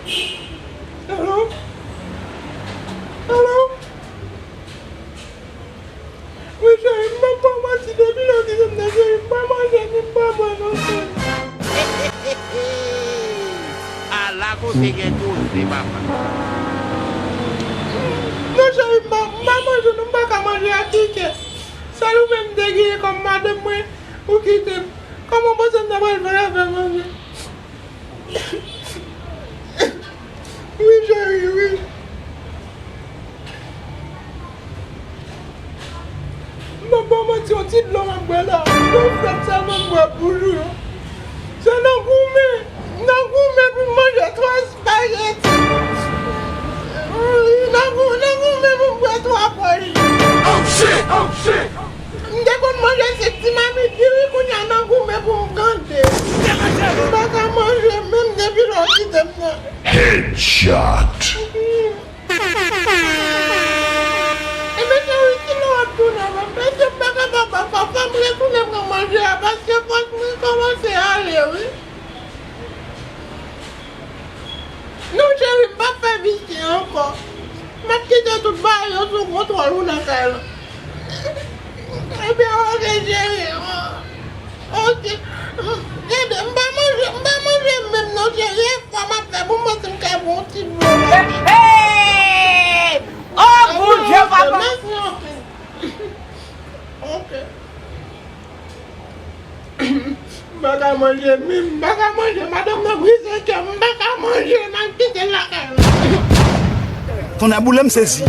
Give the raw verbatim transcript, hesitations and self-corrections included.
Alo? Alo? Wi, cheri, m p ap ba w manti, depi lè w kite m nan, cheri, m pa manje, ni m pa bwè non, cheri. Ala kote gen koze, papa. Non, cheri, m pa, m pa manje, non, m pa ka manje ak kikè. Sèl ou menm m te genyen kòm madanm mwen, ou kite m. Kòman w panse m ta pral fè afè manje? Wi, cheri, wi. M p ap ba w manti, yon ti dlo m ap bwè la. Dlo frèt sèlman m bwè pou jou yo. Se nan goumen, nan goumen pou m manje twa espageti. Nan gou-, nan goumen pou m bwè twa bòl. Oh shit! Oh shit! M te konn manje senk ti mamit diri, kounye a nan goumen pou m gande. M pa ka manje menm depi lè w kite m nan. Headshot. Ebyen, cheri, kilè w ap tounen menm? Paske m pa kapab, papa, fò m retounen pran manje a, paske fòs mwen kòmanse ale, wi. Non, cheri, m p ap fè visye ankò. M ap kite tout bagay yo sou kontwòl ou nan kay la. Ebyen, oke, cheri. Oke. Gade, m pa manje, m pa manje menm non, cheri. E fò m ap fè pou m santi m ka bwè yon ti dlo. Hey! Oh, Bondye, papa! Mèsi anpil. Oke. M pa ka manje menm, m pa ka manje, madanm nan brize kè m, m pa ka manje, m al kite l lakay la. Tonnè boule m sezi.